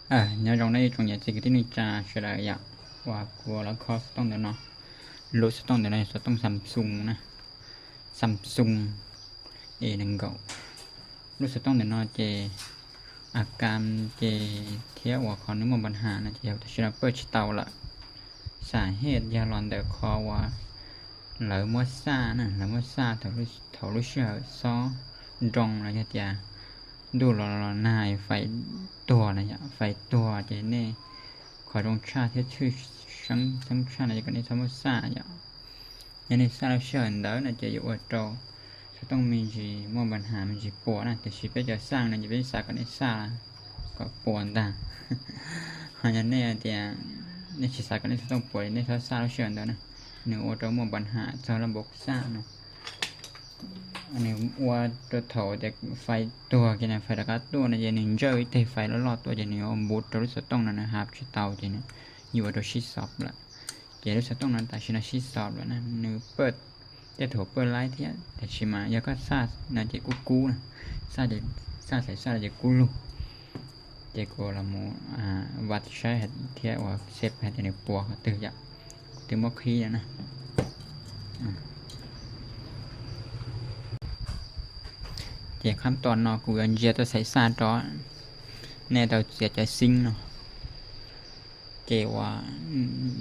Ờ, nhớ trong đây trong nhà chị cái tin cha sẽ là dạ. Và của là khó stung đó nó. Lỗi stung đó nó stung Samsung nè. Samsung A หนึ่งเก้า. ລວຍສະຕ້ອງແນ່ນອນເຈ ອາການເຈ ເທຍວ່າເຂົານີ້ມີບັນຫານະເຈ ເຮົາຕ້ອງຊິເປີດສະເຕົາລະ ສາເຫດຢ່າລອນເດີ ເພາະວ່າລາວມົດຊານະ ລາວມົດຊາ ເຂົາ ເຂົາຮູ້ສຶກຊໍດອງລະເຮັດຢາ ດູລະລະນາຍໄຟຕົວນະຍະ ໄຟຕົວເຈເນ ເຂົາຕ້ອງຊາເຮັດຊື່ ສັງ ສັງຊານະ ກະນີ້ທຳມະຊາດຍະ ຍານີ້ຊາລາວເຊື່ອອັນເດີນະເຈ ຢູ່ອວດໂຕ ສະຕ້ອງມີຈີ ມໍບັນຫາ ມີຈີປົວນະ ແຕ່ຊິເປັນຈາສ້າງນະ ຈະເປັນສາກອນເນຊາ ກໍປົວຕາ ຫາຍາແນ່ເຕຍ ໃນຊິສາກອນເນຊາຕ້ອງປົວ ໃນຊາລາວເຊື່ອອັນເດີນະ ໜຶ່ງອວດໂຕມໍບັນຫາ ຊາລາບົກຊາເນາະ ອັນນີ້ອວດໂຕເຖົ້າ ແຕ່ໄຟຕົວກິນນະ ໄຟຕະກາຕົວນະ ເຈໜຶ່ງເຈີ ແຕ່ໄຟລອດໆຕົວ ເຈໜຶ່ງອອມບຸດໂຕລຸສະຕ້ອງນະ ຫາບຊິເຕົາ ເຈນະ ຢູ່ອວດໂຕຊິຊອບລະ ເຈລຸສະຕ້ອງນະ ຕາຊິນະຊິຊອບລະນະ ໜຶ່ງເປີດ ແຕ່ໂຖເປີດຫຼາຍເທື່ອ ແຕ່ຊິມາຢາກະຊານະເຈກູກູນະ ຊາເຈ ຊາໃສ່ຊາເຈກູລູ ເຈໂກລະໂມ ອາ ວັດໃຊ້ເຮັດເທື່ອວ່າເຊັບໃຫ້ແຕ່ໃນປົວເຂົາຕື່ຍະ ຕື່ມອກຄີນະ ອາ ເຈຂັ້ນຕອນເນາະ ກູອັນເຈຕະໃສ່ຊາດອ ແນ່ຕະເສຍໃຈຊິງເນາະ. ເກວ່າ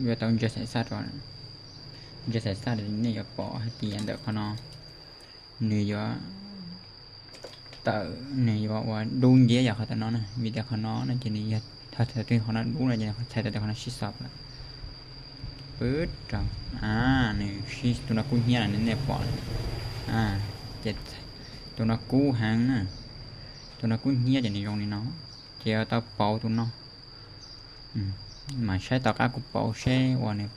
ເວຕາເຈໃສ່ຊາດວ່າ ເຈໃສ່ຊາດນີ້ກໍປໍໃຫ້ຕີອັນເດີຂະນອ ນີ້ວ່າ ເຕີ ນີ້ວ່າ ວ່າດູເຢຍຢາຂະຕະນອນນະ ມີແຕ່ຂະນອນນະ ເຈນີ້ ຖ້າເທີຕື່ນຂະນອນດູນະ ເຈໃສ່ແຕ່ຂະນອນຊິຊອບລະ ປຶດຕາ ອາ ນີ້ຊິ ໂຕນະກູເຮຍນະ ແນ່ປໍ ອາ ເຈັດ ໂຕນະກູຫັງນະ ໂຕນະກູເຮຍ ເຈນີ້ ຢອງນີ້ເນາະ ເຈເຕົາເປົາໂຕເນາະ. ອືມ ມາໃຊ້ຕໍ່ກາກູເປົາເຊວ່ານີ້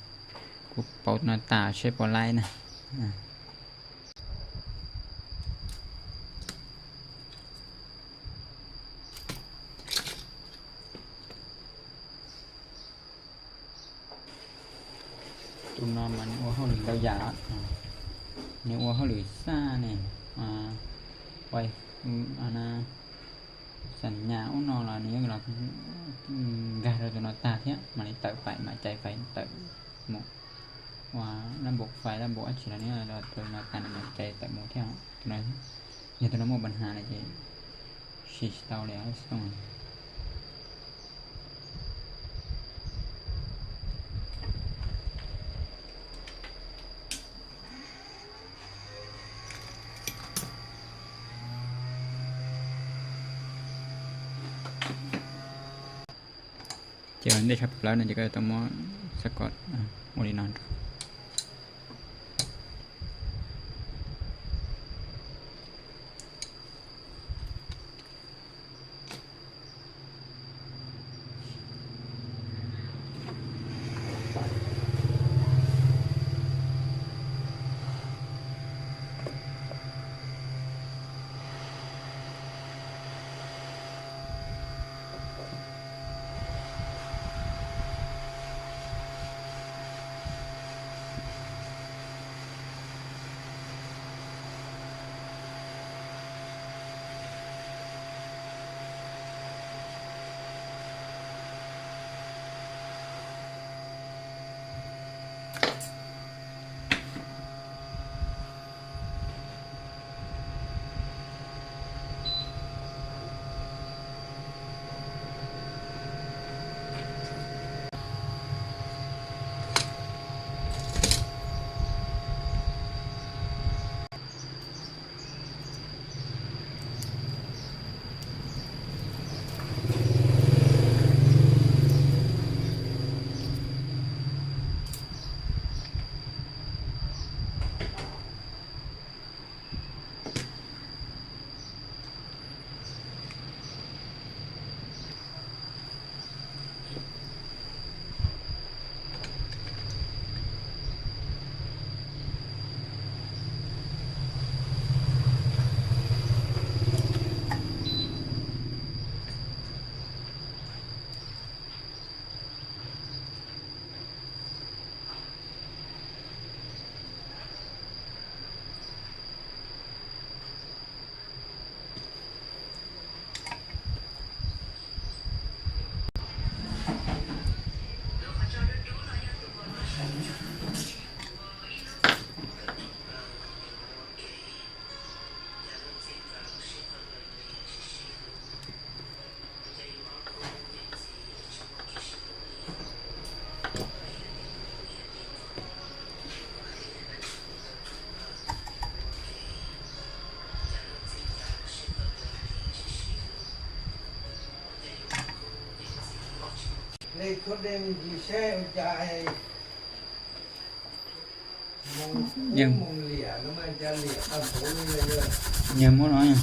ກູເປົາໜ້າຕາເຊປອໄລນະ ອາ ຕູນອມມັນໂອເຮົາຫຼືເຕົ້າຢາ ອາ ນີ້ໂອເຮົາຫຼືຊານີ້ ອາ ໄວ້ ອານາ ສັນຍາອຸນອລານີ້ລະ ອືມ ກາໂຕນອຕາເທຍ ມານີ້ເຕີໄປ ມາໃຈໄຟເຕີໝູ່ ວ່າລະບົບໄຟ ລະບົບອັດສະລະນີ້ລະ ໂຕນອຕານີ້ໃຈເຕີໝູ່ເທຍ ໂຕນັ້ນ ຍາໂຕນອມມີບັນຫາລະເຈ ຊິສະເຕົາແລ້ວ ສະເຕົາ ເຈ ໄດ້ທັບແລ້ວນະ ເຈກໍຕ້ອງມາສະກອດ ອາ ໂອລິນອນ. ຍັງ ຍັງບໍ່ເອົາຫຍັງ.